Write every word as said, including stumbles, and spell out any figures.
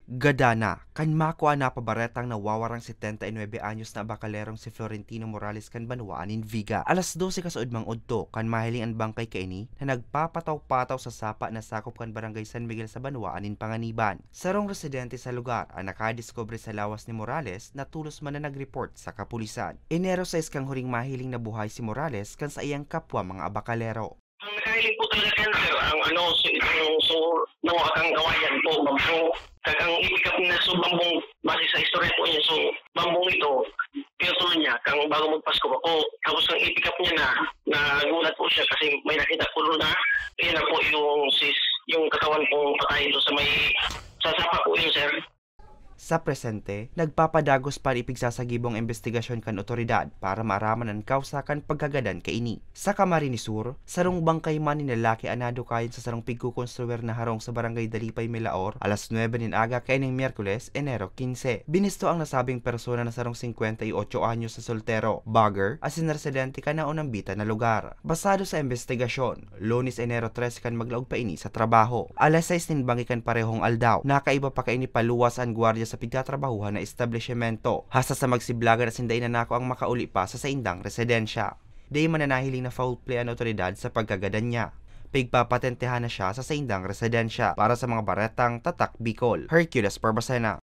Gadan na, kan makua na pabaretang nawawarang setenta y nuebe anyos na abakalerong si Florentino Morales kan banwaan nin Viga. Alas dose kasaudmang udto, kan mahiling an bangkay kaini na nagpapataw-pataw sa sapa na sakop kan Barangay San Miguel sa banwaan nin Panganiban. Sarong residente sa lugar an nakadiskubre sa lawas ni Morales na tolos man na nag-report sa kapulisan. Enero sais kan huring mahiling na buhay si Morales kan saiyang kapwa mga abakalero. Ang nakahiling po talaga kan, sir, ang ano, si, itong, so, nawa kang kawayan po, bambu. Kag ang i-pick up niya, so, bambong, base sa istorya po niya, so, bambong ito, pinutol niya, kang bago magpasko pa po. Tapos, kang i-pick up niya na, nagulat po siya kasi may nakita po doon na, yun na po yung sis, yung katawan pong patay doon sa may, sa sapa po yun, sir. Sa presente, nagpapadagos pa an ipigsasagibong imbestigasyon kan otoridad para maaraman an kawsa kan pagkagadan kaini. Sa Camarines Sur, sarong bangkay man nin lalaki an nadukayan sa sarong pigkukonstruir na harong sa Barangay Dalipay, Milaor, alas nuebe nin aga kaining Miyerkules, Enero quince. Binisto ang nasabing persona na sarong singkwenta y otso anyos na soltero, bagger, asin residente kan naunambitan na lugar. Basado sa imbestigasyon, Lunes, Enero trese kan maglaog pa ini sa trabaho. Alas sais nin banggi kan parehong aldaw, nakaiba pa kaini paluwas an gwardiya sa pigtatrabahuhan na establisyemento. Hasta sa magsiblagan asin dai na nako ang makauli pa sa saindang residensya. Dai man na nahiling na foul play an otoridad sa pagkagadan niya. Pigpapatentehan na siya sa saindang residensya. Para sa mga baretang Tatak Bicol, Hercules Barbacena.